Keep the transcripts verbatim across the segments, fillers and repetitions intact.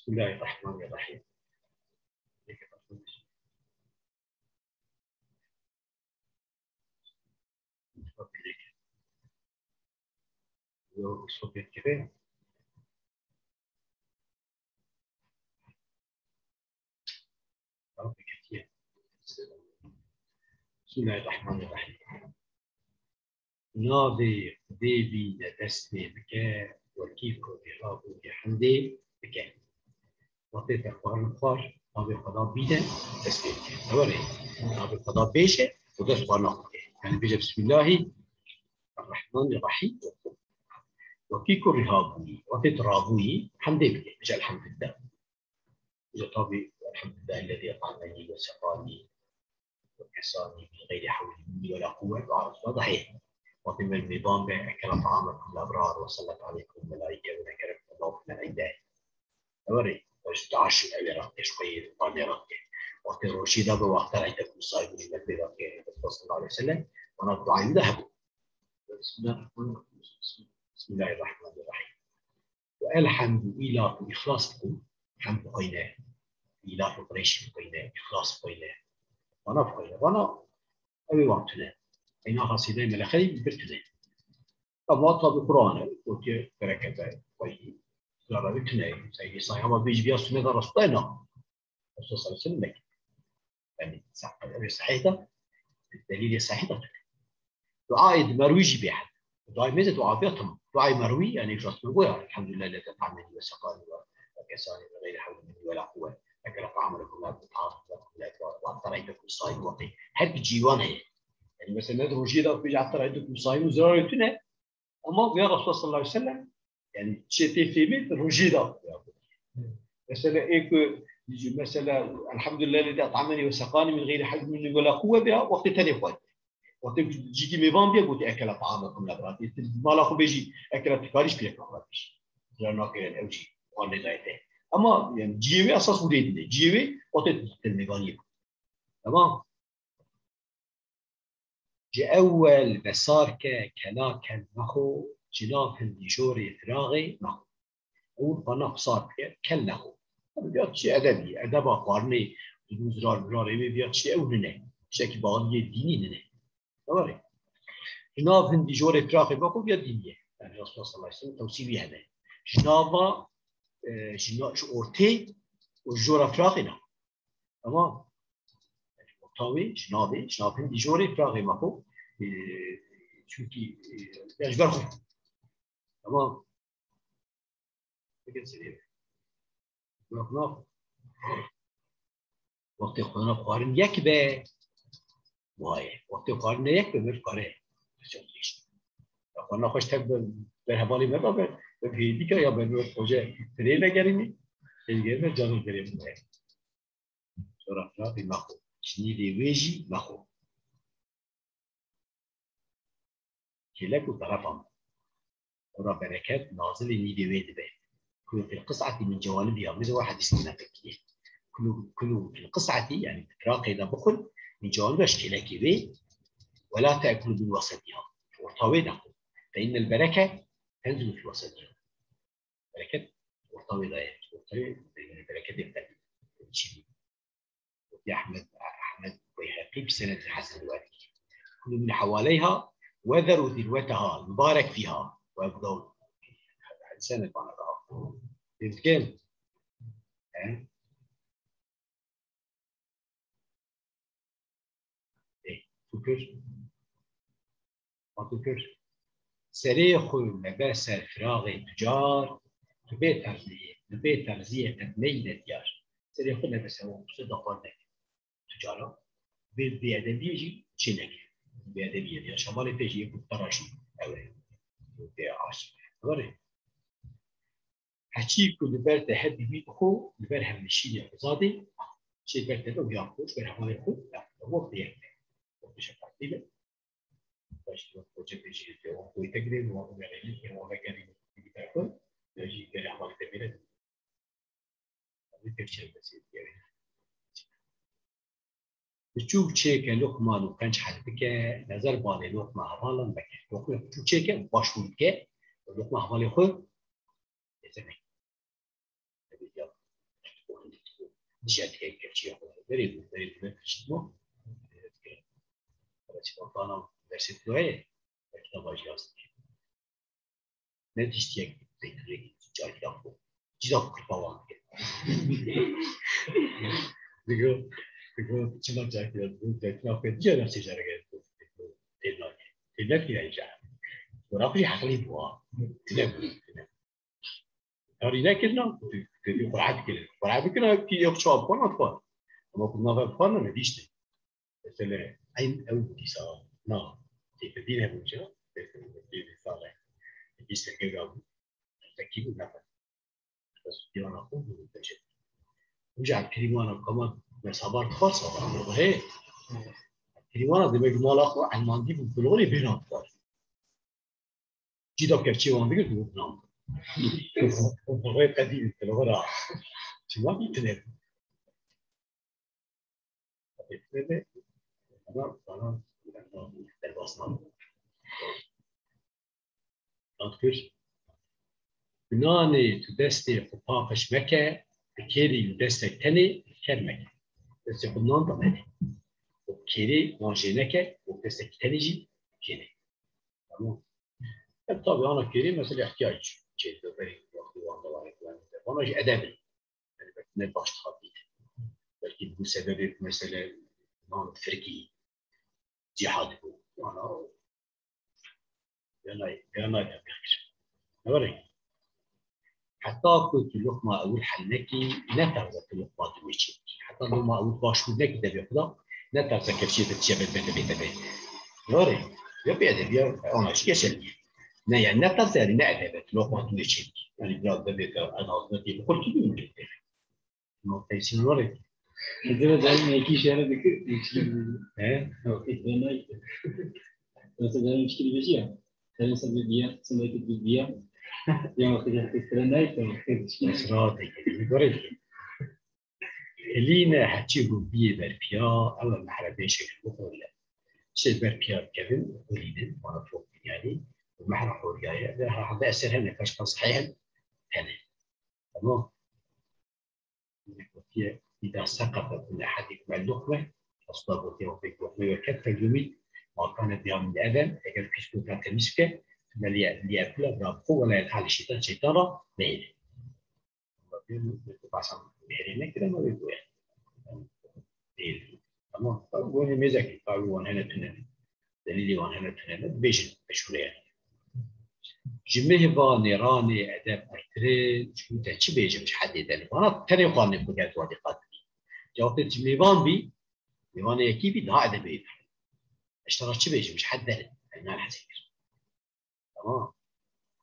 بسم الله الرحمن الرحيم. بسم الله الرحمن الرحيم. Navê Xwedê bîne dest pê bike, wekî ku riha bû bi hemdê bike. Wextê te xwarin xwar, navê Xweda bîne dest pê bike. Ew e, navê Xweda bêje û dest xwarina xwe bike. Yani bêje Bismillahî Errahman Errahîm. Wekî ku riha bûyî, wextê tu rabûyî, hemdê bike. Bêje Elhamdulillah. Îja tabî, Elhamdulillahillezî et'ameni ve seqani ve kesani min geyri hewlin minni ve la quwwet, ve arifna da heye. Wextê me mêvan be, ekela ta'amekum lebrar ve sellet aleykum melaike ve zekerekum Allahu fimen inde. Ew rê, ji taş ew ê rakte, ji xwe yê panê rakte. Wextê rojî da be, wexta eydekum saimun, ji me pê rakte, Resulullah sallallahu aleyhi ve sellem, bana duayê da hebû. Bismillahirrahmanirrahim. Û elhemdû, îlaf û îxlas bikin, hemd bixweyne, îlaf û qirêşî bixweyne, îxlas bixweyne, vana bixweyne. Vana ew ê wan tune. Eyna xasîdeyê Melexeyî bir tune. Ama tabi Qur'an e, gotiye berekete xweyî. Zara bir tune. Seydî Sayhama bêjî biya süneta Resulullah na. Resulullah sallallahu aleyhi ve sellem. Yani, sa-, ev sahih da, delîlê sahih da tune. Duayê di merwî jî bê heta. Duayê mêze dua bê tamam. Duayê merwî, yani, şu aslında bu ya. Elhamdülillah lezî et'ameni ve seqani ve kesani ve gayri havli minni ve la kuvve. Ekele ta'amelekum la ta'amelekum la ta'amelekum la ta'amelekum la ta'amelekum. Her bir ciwan heye. Yani, mesela, ne rojiyê da bir hafta raydık musayim zararı tüne. Ama ya Resulullah sallallahu aleyhi ve sellem, yani, çê tê fêmê rojê da. Mesela, ê ku, mesela, elhamdülillah lezî et'ameni ve seqani min gayri havli minni ve la kuvve, ya wextê tenê xwar. Wextê cîkî mêvan bîye, gotî, ekele ta'amekum lebrar. Ê tu mala xwe bêjî, ekele tu karî jî pê xwe bêjî. Zira nakevin ew jî, wan lê daye te. Ama, yani, ciyê wê esas hûrê dide. Ciyê wê, wextê tu mêvaniyê. Tamam. Ji ewel ve sar ke, kela kel mexo, ji nav hindî jorê firaxê mexo. Ewil xwe nav sar bike, kel nexo. Ev ya tiştê edebî, edeba xwarinê, dû zirar mirarê wê ya tiştê ew nine. Tiştekî bawiyê dînî nine. Ew e. Ji nav hindî jorê firaxê mexo ya dînî ye. Yani Resulullah sallallahu aleyhi ve sellem tewsî wî hene. Ji nava, e, ji na-, ji ortê û ji jora firaxê ne. Tamam. Orta wê, ji navê, ji nav hindî jorê firaxê mexo. E, çünkü, e, ya ji ber xwe. Tamam. Peki, seviyeli. Yok, yok. Wextê xwarina xwarin yek be, waye. Wextê xwarin ne yek be, meriv kare. Çok değişik. Ya xwarina xweş tek be, ber hevalê me be, be, be hêdîka ya be, be hoca tirê me gerînî. Tirê gerî me, canım tirê me. Coğrafya bir mexo. Çinî lê wê jî mexo. Kêlek û terefan. Ora bereket nazilê nîvê wê dibe. Kullu fil qis'ati min cewanibiha. Mêze wa hedîs neqil kiriye. Kullu, kullu fil qis'ati, yani fitraqê de bixwin, min cewanibiha, ji kêlekê wê, ve la te'kulu min wesetiha. Orta wê de xwin. Fe innel bereke tenzilu fi wesetiha. Bereket orta wê de ye. Orta wê, e, bereketê xwe çî. Wekî Ehmed, Ehmed Beyheqî bi senedî hesen riwayet kir. Kulu min hewaleyha ve zeru zirweteha, mubarek fîha. Ve bu da sened bana da. Fêm dikin? He? Ê, tu kir. Wan tu kir. Serê xwe mebe ser firaxê tucar, tu bê terziyê, tu bê terziyê qet neyne diyar. Serê xwe mebe ser wan, tu daxwaz neke. Tucara, bê, bêedebiyê jî çê neke. Bêedebiyê ya şabalê te jî yê ku te ra jî ew e. Bê aş. Were. Heçî ku li ber te hebî wî bi xwe, li ber hevnişînê xwezadê, çê ber te de û ya xwe, ji ber hevalê xwe, ya xwe, wek bi yek be. Wek bi şefaqetî be. Baş, wek koçê pêşî te, wek koyî te girê, wek bi rênî, wek vegerî, wek bi te xwe, ya jî ber hevalê te bêre. Bi çûk çêke luqman û qenc hel bike, nezer balê luqma hevalan meke. Luqma çûk çêke, baş hûn bike, luqma hevalê xwe, yetenek. Çiya dike kevçiya xwe. Berê bû, berê bû, berê bû. Berê bû. Berê bû. Berê bû. Berê bû. Ne tiştiyek pêkirî carî da xwe. Cîda kirpa wan dike. Digo, digo, çima carî da xwe, carî da xwe, diya da çêcare gere xwe. Tênake. Tênake ya îca. Wera xwe jî heqlî bû ha. Tine bû, tine. Karî nekirina, tu, tu, tu xwe rahat kirin. Xwe rahat bikira ki yok çawa bikana xwe. Ama ku nava xwe ne diştin. Mesela, eyn ew dîsa, na, têkildî hebû ca, têkildî sale. Têkildî serkevda bû, tekî bû, nefes. Bes diyana xwe bû, teşe. Uca Kiriwana kama, me sabar dixwar, sabar dixwar, he. Kiriwana demek mala xwe, elmandî bû, kulorê bêna dixwar. Cîda kevçê wan digir, dûr nam. Rê qedî, tine ra. Çima bî tine? Bana, bana, derbas nam. Antkir. Bi nanê tu destê xwe paqij meke, bi kêrî û destek tenê ker meke. Destê xwe nan da meke. Û kêrî nan jê neke û destek tenê jî kêrî. Tamam. Hep tabi ana kêrî mesele ihtiyac çêdibe berî wextî wan dewarê kullanî. Bana jî edeb in. Yani belki ne baş tabi. Belki bu sebebi mesele nan firki cihad bu. Ana yanay, yanay tebir. Ne var? Heta ku tu lokma ewil hel nekî, ne terze tu lokma duwê çêkî. Heta lokma ewil baş bû nekî devê xwe da, ne terze kevçiyê te çiye bê, bê, bê, bê. Doğru. Yok bir edebiya, ona şey geçer. Ne yani, ne terze yani, ne edebe, tu lokma duwê çêkî. Yani biraz da bir, en azından bir kurtu bir mi? No, teysin olarak. Mesela ben iki işe yaradı ki, iki. He? Yok, hiç ben de. Mesela ben üç kere beşi ya. Sen mesela bir diye, sen de bir diye. Ya, o kadar kestiren değil, tamam. Esra tek, bir böyle. Elîne heçî bû biyê berpiya, ew e mehrebê şekil bixwe le. Şê berpiya dikevin, xwilînin, wana top yani. Û mehra xoriyaye, ve herhalde eser hene, kaç kas heyel hene. Tamam. Gotiye, "Îda seqefet min ehedikum el-luqme", Resûla gotiye, "Wextê ku luqmeyê we ket pey domî, ma kane biha min ezen, eger pîs gotan temîz bike, me lî, lî ekula bira bixwe, wela el hali şeytan, şeytan ra neyne." Behsê nehêrî nekirine wê bûye. Değil. Ama tabii bu ne mezek, tabii wan hene tune. Delîlî wan hene tune ne, bêjin, meşhur e yani. Ji mêvanê ranê edeb pirtir e, ji bo te çi bêjim, ji hedê de. Vana tenê xwarinê xwe gel tu dîqat bikî. Cewabê ji mêvan bî, mêvanê yekî bî, daha edebê bî. Ez ji te re çi bêjim, ji hed derin. Ez nan hezê kir. Tamam.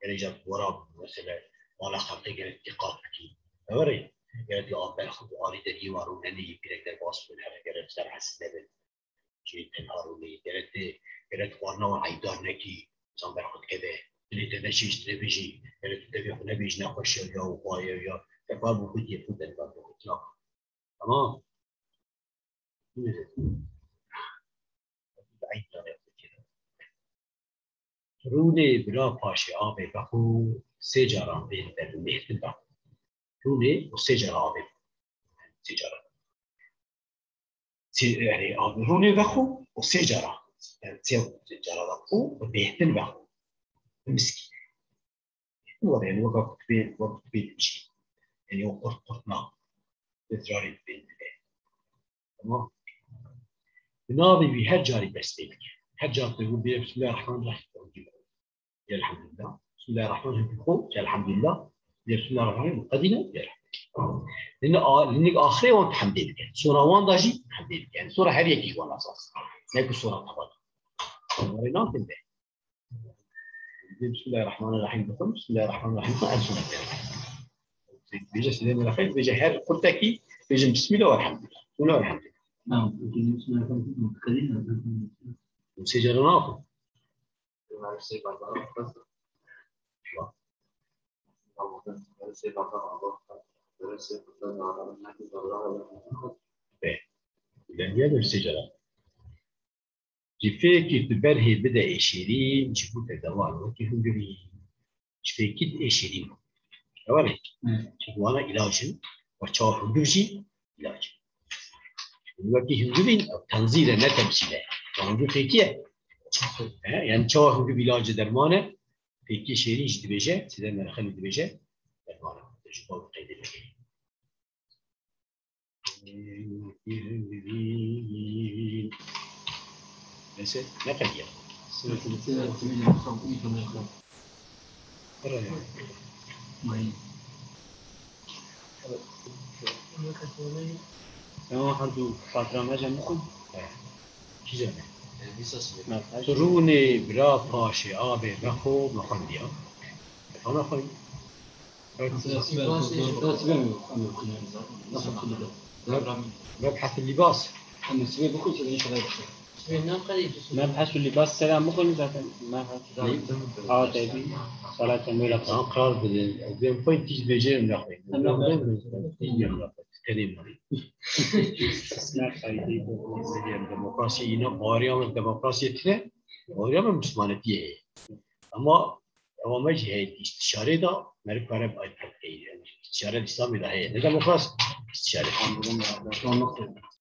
Gerek ji wara mesela mala xelkê gerek dîqat bikî. Ew rê gerek ya berx û alî deriyê wan rûnenê yê gerek derbas bin, her gerek ser hez nebin. Cihê tenha rûnê, gerek tê, gerek xwarina wan eyîdar nekî, zan ber xwe dikeve. Dilê te neşîş, dilê bijî, gerek tu devê xwe nebêjî nexweş e ya û xwaye ya. Te bar bû xwe yê xwe derba bû xwe tuna. Tamam. Rûnê bira paşê avê vexo, sê caran bên derbê bêhtin vexo. Rûnê û sê cara avê. Sê cara. Sê, yani, av-, rûnê vexo û sê cara. Yani, sê, sê cara vexo û bêhtin vexo. Miskî. Were, yani, weka kutubê, weka kutubê diçî. Yani, o qurt, qurt na. Tezrarê dibê dibe. Tamam. Bi navê wî her carî dest pê dike. Her car tu bê Bismillahirrahmanirrahim. Elhamdülillah. Bismillahirrahmanirrahim. Xo, elhamdülillah. Bismillahirrahmanirrahim. Qedîne, elhamdülillah. Lini a-, linik axirê wan hemdê dike. Sora wan da jî hemdê dike. Yani sora her yekî wan esas. Ne ku sora tebat. Sora nan tinde. Bismillahirrahmanirrahim. Bismillahirrahmanirrahim. En sona. Bêje Sîdê Mela Xeyr, bêje her qurtekî, bêje Bismillah ve elhamdülillah. Bismillah ve elhamdülillah. Tamam. Sê cara naxwe. Be. Lendiye bir sê cara. Cifêkî tu berhê bide êşêrîn, ji bo te dewar wekî hundirî. Cifêkî tu êşêrîn. Ew ne? Hı. Ji bo wana îlac in, we çawa hundir jî îlac. Wekî hingivîn, ew tenzîl e, ne temsîl e. Hingivî pêkî ye. He, yani çawa hingivî ilacê derman e, pêkî şêrîn jî dibêje, sîde merxelî dibêje, derman e. Ji bo qeydê bike. Mesela, ne qediye? Tamam, her du patran hecem bixwin. Kîjan e? Rûnê bira paşê abê rexo mexwendiya. Ana xwe. Mebhesul libas. Mebhesul libas selam bixwin zaten. Mebhesul libas. Aa, tabii. Salat emir yapar. Tamam, karar verin. Ben koyun tiz beceri yapayım. Tamam. Tenim. Demokrasi yine bağırıyor ama demokrasi yetine. Bağırıyor ama Müslümaniyet diye. Ama Ewa me jî heye, îstişarê da, meriv kare bi ayî pir qeyî. Îstişare di Îslamê de heye. Ne demokras îstişare?